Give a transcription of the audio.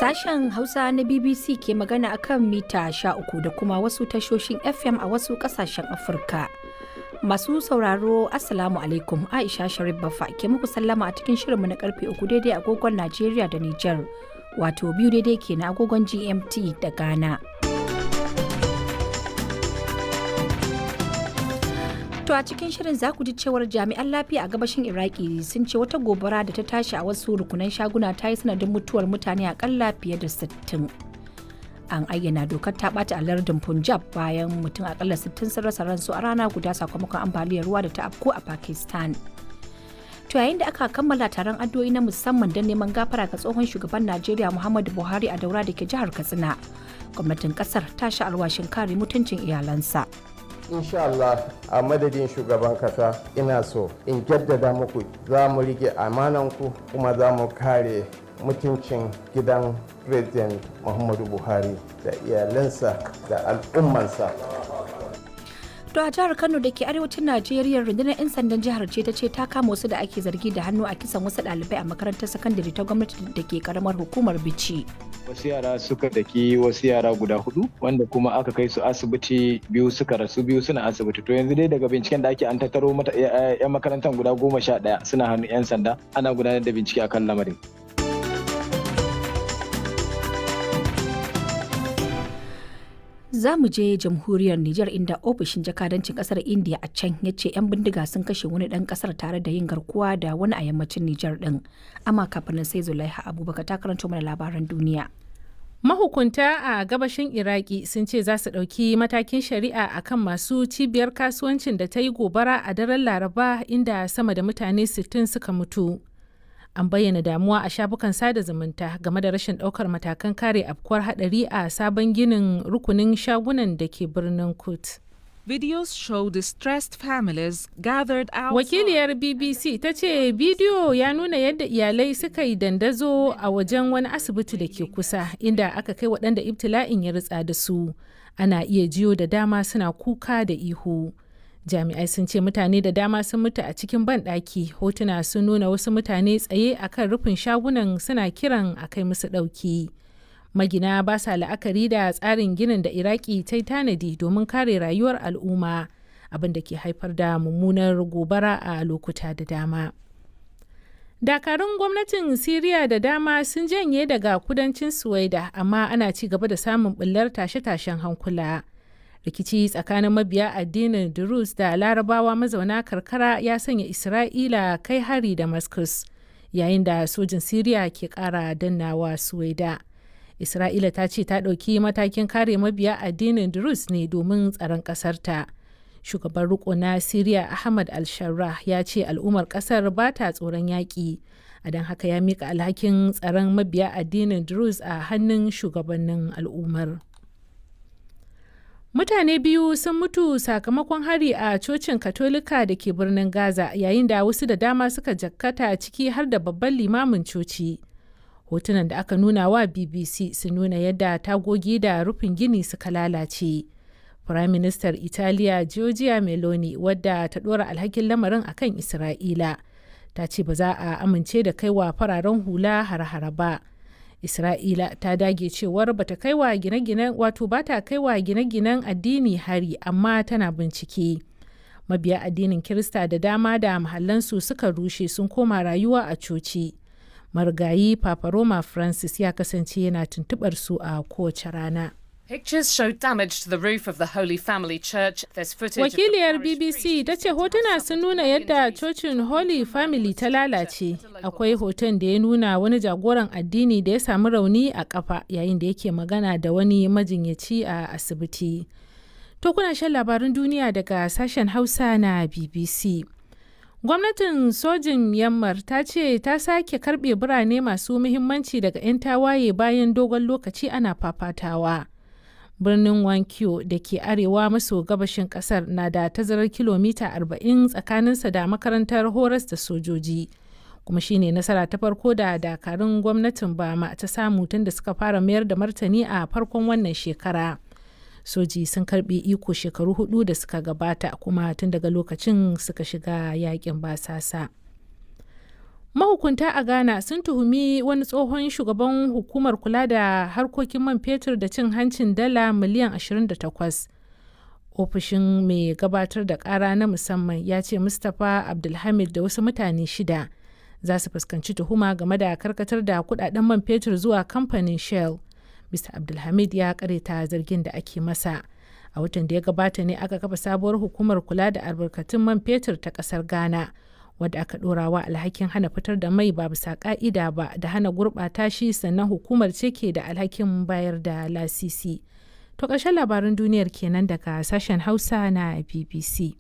Sashen Hausa na BBC ke magana akan mita 13 da kuma wasu tashoshin FM a wasu kasashen Afirka. Masu sauraro, Assalamu alaikum, Aisha Sharif Baffa ke muku sallama a cikin shirinmu na karfe 3 daidai agogon Najeriya da Nijar, wato 2 daidai ke na agogon GMT da Ghana. To, a cikin shirin za ku ji cewar jami'an lafiya a gabashin Iraki sun ce wata gobara da ta tashi a wasu rukunan shaguna ta yi sanadin mutuwar mutane akalla fiye da 60. An ayyana dokar ta ɓata a lardin Punjab bayan mutum akalla 60 sun rasa ransu a rana guda sakamakon ambaliyar ruwa da ta afko a Pakistan. To, yayin da aka kammala taron addu'o'i na musamman don neman gafara ga tsohon shugaban Najeriya Muhammadu Buhari a Daura da ke jihar Katsina, gwamnatin kasar ta sha alwashin kare mutuncin iyalansa. Insha Allah, a madadin shugaban kasa, ina so in jaddada muku za mu rike amananku kuma za mu kare mutuncin gidan President Muhammadu Buhari da iyalansa da al'ummansa. To, a jihar Kano da ke arewacin Najeriya, rundunar 'yan sandan jihar ce ta ce ta kama wasu da ake zargi da hannu a kisan wasu ɗalibai a makarantar sakandare ta gwamnati da ke karamar hukumar Bichi. Wasu yara suka daki wasu yara guda hudu, wanda kuma aka kai su asibiti, biyu suka rasu, biyu suna asibiti. To, yanzu dai daga binciken da ake, an tattaro mata 'yan makarantar guda 11, suna hannun 'yan sanda, ana gudanar da bincike akan lamarin. Za mu je jamhuriyar Nijar, inda ofishin jakadancin kasar India a can ya ce 'yan bindiga sun kashe wani dan kasar tare da yin garkuwa da wani a yammacin Nijar din. Amma kafin nan sai Zulaiha Abubakar ta karanto mana labaran duniya. Mahukunta a gabashin Iraki sun ce za su ɗauki matakin shari'a akan masu cibiyar kasuwancin da ta yi gobara a daren Laraba, inda sama da mutane 60 suka mutu. An bayyana damuwa a shafukan sada zumunta game da rashin ɗaukar matakan kare afkuwar hadari a sabon ginin rukunin shagunan da ke birnin Kut. Videos show distressed families gathered outside. Wakiliyar BBC ta ce bidiyo ya nuna yadda iyalai suka yi dandazo a wajen wani asibiti da ke kusa inda aka kai waɗanda ibtila'in ya ritsa da su. Ana iya jiyo da dama suna kuka da ihu. Jami'ai sun ce mutane da dama sun mutu a cikin banɗaki. Hotuna sun nuna wasu mutane tsaye a kan rufin shagunan suna kiran a kai musu ɗauki. Magina ba sa la'akari da tsarin ginin da Iraki ta tanadi domin kare rayuwar al'umma, abin da ke haifar da mummunar gobara a lokuta da dama. Dakarun gwamnatin Siriya da dama sun janye daga kudancin Suwaida, amma ana ci gaba da samun bullar tashe-tashen hankula. Rikici tsakanin mabiya addinin Druze da Larabawa mazauna karkara ya sanya Isra'ila kai hari Damascus, yayin da sojin Siriya ke kara dannawa Suwaida. Isra'ila ta ce ta ɗauki matakin kare mabiya addinin Druze ne domin tsaron ƙasarta. Shugaban riko na Siriya Ahmad al-Sharra ya ce al'ummar ƙasar ba ta tsoron yaƙi, a don haka ya mika alhakin tsaron mabiya addinin Druze a hannun shugabannin al'ummar. Mutane biyu sun mutu sakamakon hari a cocin Katolika da ke birnin Gaza, yayin da wasu da dama suka jakkata, ciki har da babban limamin coci. Hotunan da aka nuna wa BBC sun nuna yadda tagogi da rufin gini suka lalace. Prime Minister Italiya Giorgia Meloni, wadda ta ɗora alhakin lamarin akan Isra'ila, ta ce ba za a amince da kaiwa fararen hula har-hare ba. Isra'ila ta dage cewar bata kaiwa gine-ginen, wato bata kaiwa gine-ginen addini hari, amma tana bincike. Mabiya addinin Kirista da dama da mahallansu suka rushe sun koma rayuwa a coci. Marigayi Papa Roma Francis ya kasance yana tuntubar su a kowace rana. Pictures show damage to the roof of the Holy Family Church. There's footage of the Wakiliyar parish BBC priest ta ce hotuna sun nuna yadda cocin Holy Family ta lalace. Akwai hoton da ya nuna wani jagoran addini da ya samu rauni a kafa yayin da yake magana da wani majinyaci a asibiti. To, kuna shan labarin duniya daga sashen Hausa na BBC. Gwamnatin sojin Myanmar ta ce ta sake karbe birane masu muhimmanci daga 'yan tawaye bayan dogon lokaci ana fafatawa. Birnin Wankyo da ke arewa maso gabashin kasar na da tazarar kilomita 40 tsakaninsa da makarantar horas da sojoji. Kuma shine nasara ta farko da dakarun gwamnatin Bama ta samu tun da suka fara mayar da martani a farkon wannan shekara. Soji sun karbe iko shekaru 4 da suka gabata, kuma tun daga lokacin suka shiga yakin basasa. Mahukunta a Ghana sun tuhumi wani tsohon shugaban hukumar kula da harkokin man fetur da cin hancin dala miliyan 28. Ofishin mai gabatar da kara na musamman ya ce Mustapha Abdulhamid da wasu mutane shida za su fuskanci tuhuma game da karkatar da kudaden man fetur zuwa kamfanin Shell. Mr. Abdulhamid ya karyata zargin da ake masa. A watan da ya gabata ne aka kafa sabuwar hukumar kula da albarkatun man fetur ta kasar Ghana, wadda aka ɗorawa alhakin hana fitar da mai ba bisa ka'ida ba da hana gurɓata shi, sannan hukumar ce ke da alhakin bayar da lasisi. To ƙarshen labaran duniyar kenan daga sashen Hausa na BBC.